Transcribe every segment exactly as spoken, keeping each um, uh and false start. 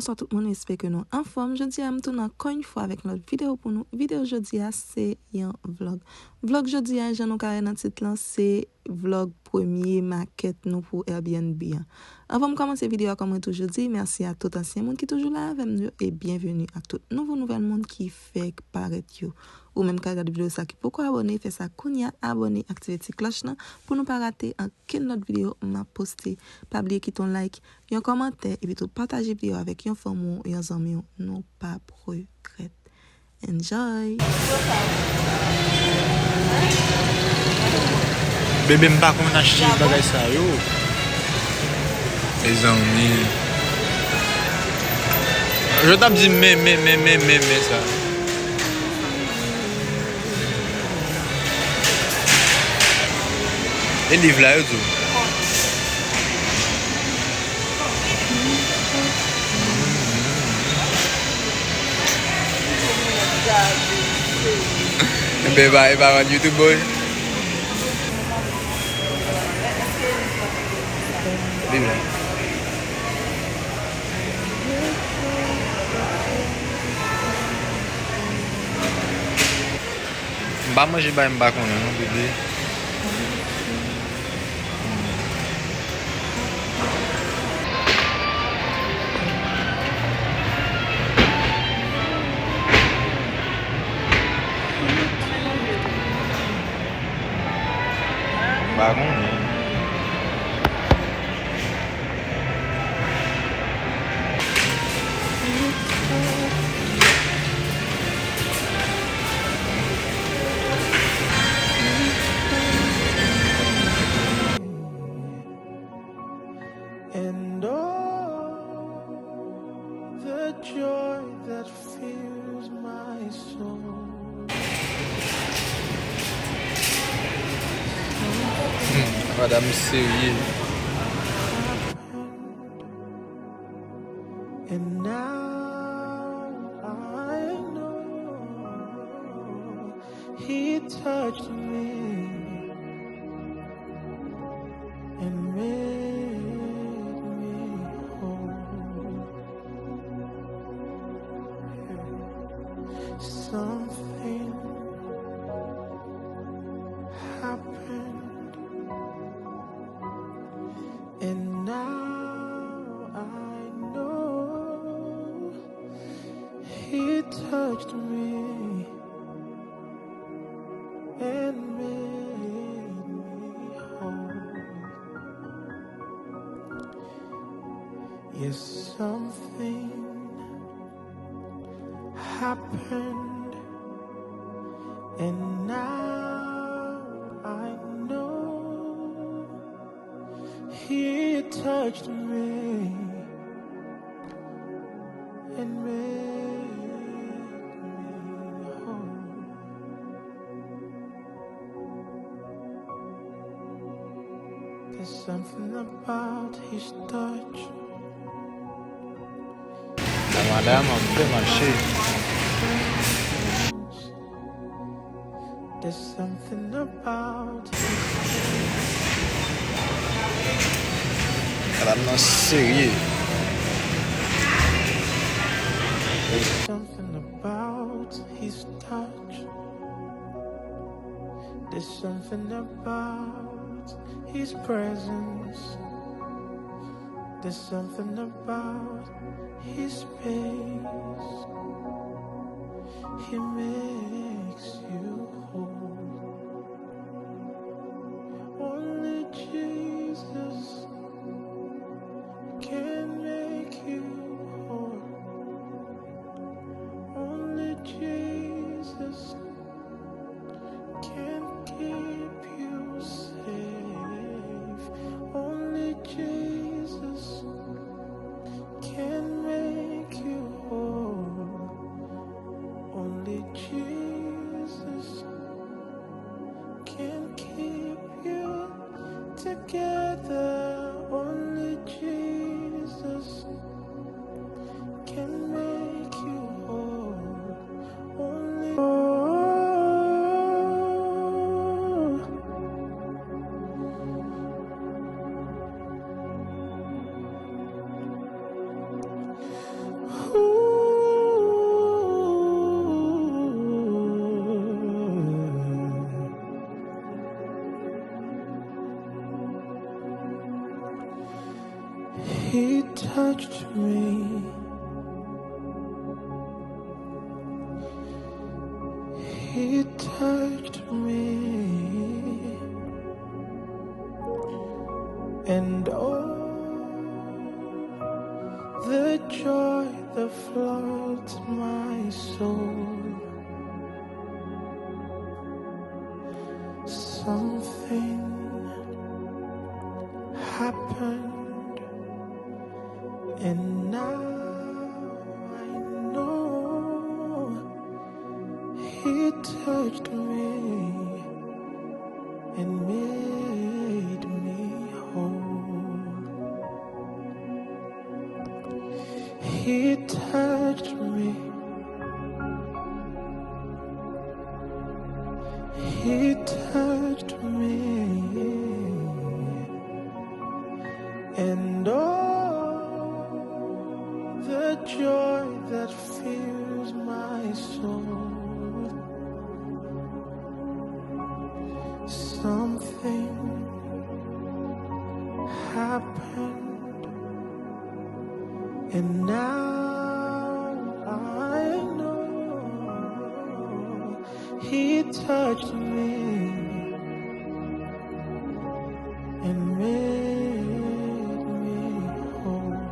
Bonswa tout moun, espere ke nou anfòm. Jodi a, m tounen ankò yon fwa avèk yon lòt videyo pou nou. Videyo jodi a, se yon vlòg. Vlòg jodi a, jan nou ka wè nan tit lan, se vlòg premye makèt nou pou Airbnb an. Anvan m kòmanse videyo a, kòm mwen toujou di, mèsi a tout ansyen moun ki toujou la avè m yo, e byenveni ak tout nouvo nouvèl moun ki fèk parèt yo. Ou menm k ap gade videyo sa ki poko abòne, fè sa kounye a, abòne, aktive ti klòch lan pou nou pa rate ankenn lòt videyo m ap poste. Pa bliye kite yon like, yon kòmantè, epi tou pataje videyo avèk yon fanmi w, yon zanmi w. Nou p ap regrèt. Enjoy! Bebe, m pa konn achte bagay sa yo. Mezanmi. Yo t ap di men, men, men, men, men, men sa. E liv la, yo di w. Enben, e pa, e pa rann YouTube, boy. Liv la. M pa manje bay m pa konnen non, bebe. M pa konnen. And oh, the joy that fills my soul. Hmm, madanm serye. And now I know he touched me and made me whole. Something happened, and now I know he touched me and made me whole. Yes, something happened, and now I know he touched me and made me whole. There's something about his touch. La madam ap fè mache. There's something about his touch. Madam nan serye. There's something about his touch. There's something about his presence. There's something about his space. He makes you whole. Only Jesus can make you whole. Only Jesus can keep you safe. Only Jesus can make you whole. Only Jesus can keep you together. Only Jesus can make you whole. Only He touched me. He touched me. And oh, the joy that floods my soul. Something happened, and now I know he touched me and made me whole. He touched me. He touched me. And oh, the joy that fills my soul. Something happened, and now I know he touched me and made me whole.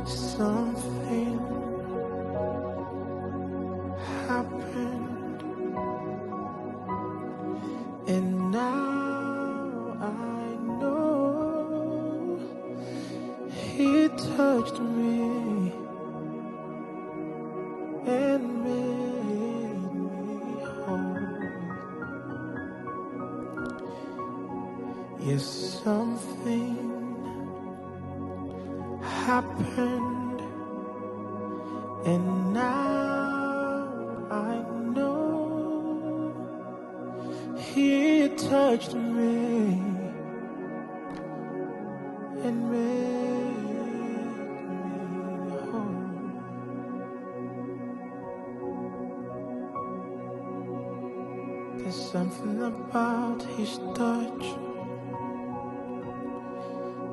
Something happened, and now I know he touched me and made me whole. Yes, something happened, and now I know he touched me and made me whole. There's something about his touch.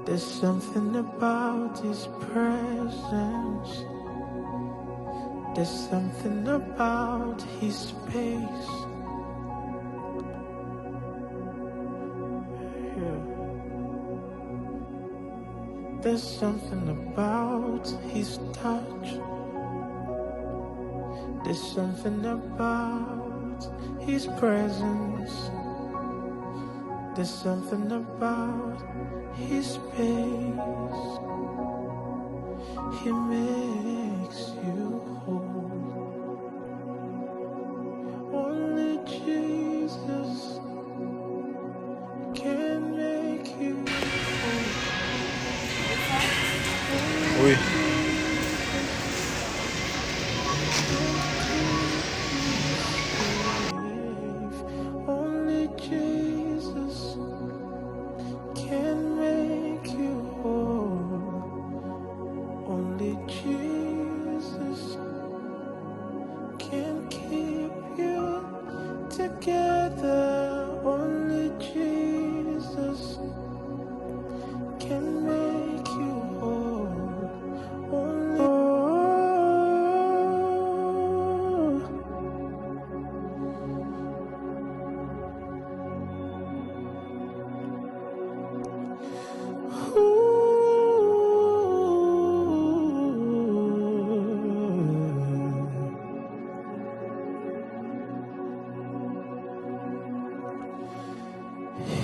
There's something about his presence. There's something about his space. Yeah. There's something about his touch. There's something about his presence. There's something about his space. He makes you whole. Only Jesus can make you whole. Oui. Only Jesus can make you whole. Only Jesus can keep you together. Only Jesus can make you whole. Only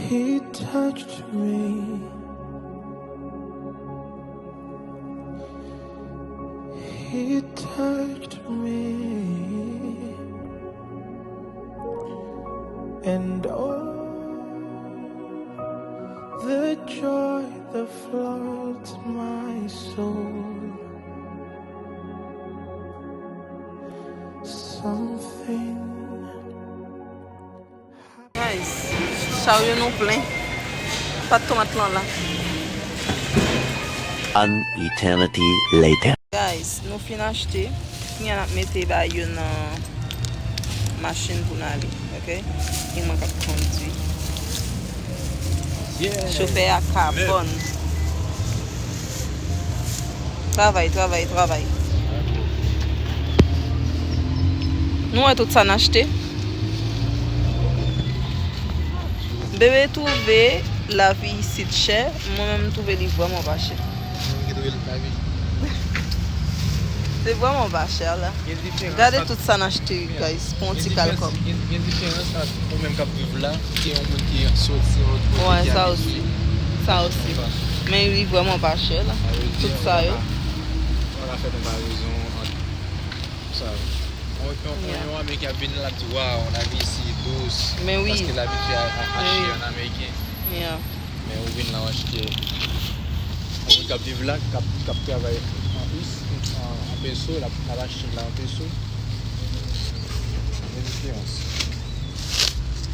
He touched me. He touched me. And oh, the joy that floods my soul. Something. Guys, charyo nou plen. Pat tomat lan la. An eternity later. Guys, nou fin achte. Kounye a n ap mete bagay yo nan machin pou n ale, ok? E mwen k ap kondwi. Chofè a ka bòn. Travay, travay, travay. Nou wè tout sa n achte. Bebe twouve lavi isit chè, mwen menm m twouve li vrèman pa chè. Mwen ki twouve lavi. Se vrèman pa chè la. Gen diferans. Gade ant, tout sa n achte, yeah, guys, pou yon ti kal kòb. Gen, gen diferans ant ou menm k ap viv la, ke yon moun ki soti yon lòt kote, ouais, ki sa abitye. Osi. Sa osi. Men li vrèman pa chè la. Sa vle di, tout sa yo. Ou pa ka, ou pa ka fè konparezon ant sa yo. Yon, yon, yeah, yon Ameriken ap vin la, l ap di, "Waw, lavi isi dous." Men wi. Paske l abitye a, a, achte, men wi, an ameriken. Yeah. Men ou vin la, w achte. Yon moun k ap viv la, k ap, k ap travay an, an, an peso, l ap, l ap achte la an peso. Gen diferans.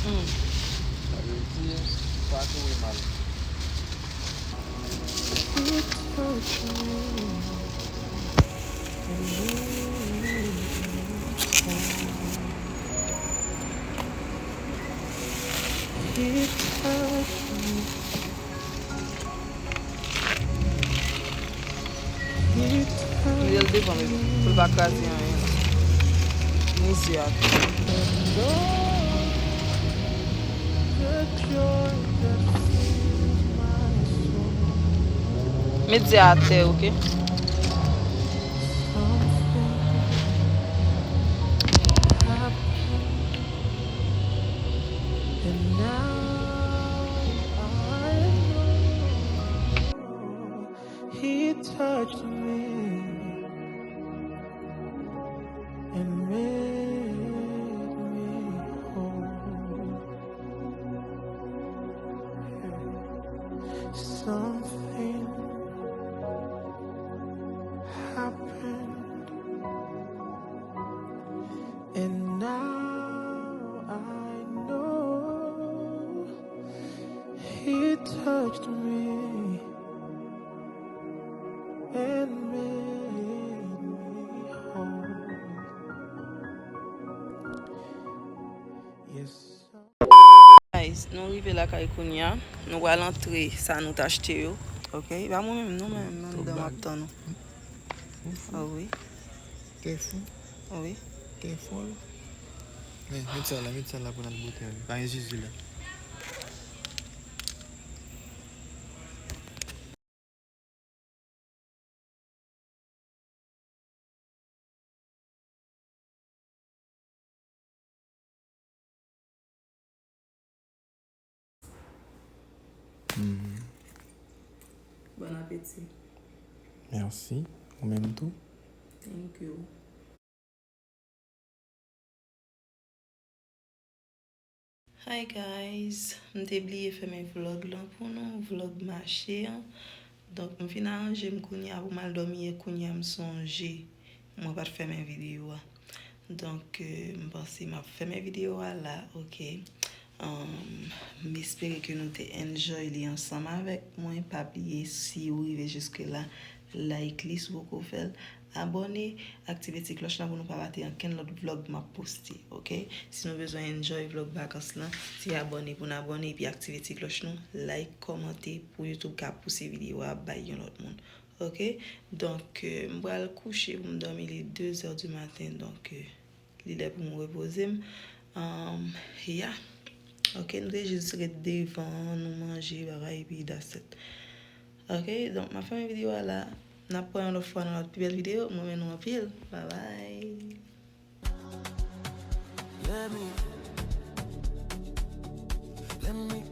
Mm. Sa vle di, pa twouve mal. Mete l devan, bebe, pou l pa kraze anyen la. Mezye a tou. Met zye atè, oke? He touched me and made me whole. Something happened, and now I know he touched me and made me whole. Yes, sir. Guys, nou rive lakay kounya. Nou pral antre sa nou t achte yo. Oke, e pa mwen menm non, men anndan m ap tann nou. Ou fou. Ah wi. Te fou. Wi. Te fol. Men, met sa la, met sa la pou n al bote a. Pa gen zizi la. Mhm. Bon apeti. Mèsi. Ou menm tou. Thank you. Hi guys, m te bliye fèmen vlog lan pou nou, vlog mache an. Donk m fin aranje m kounya pou m al dòmi, e kounya m sonje mwen pa t fèmen videyo a. Donk, euh, m panse m ap fèmen videyo a la, oke? Um, m espere ke nou te enjoy li ansanm avèk mwen. Pa bliye, si ou rive jiske la, like li si w poko fè l. Abòne, aktive ti klòch lan pou nou pa rate ankenn lòt vlog m ap poste, oke? Si nou bezwen enjoy vlog vakans lan, se abòne pou n abòne epi aktive ti klòch nou, like, kòmante pou YouTube ka pouse videyo a bay yon lòt moun, oke? Donk, euh, m pral kouche pou m dòmi, li de zè di maten, donk, euh, li lè pou m repoze m. Um, yeah. Oke, nou te jis ret devan, nou manje, bagay, epi that's it. Oke, donk, m ap fèmen videyo a la. N ap pran yon lòt fwa nan yon pi bèl videyo. M renmen nou anpil. Bye bye. Let me, let me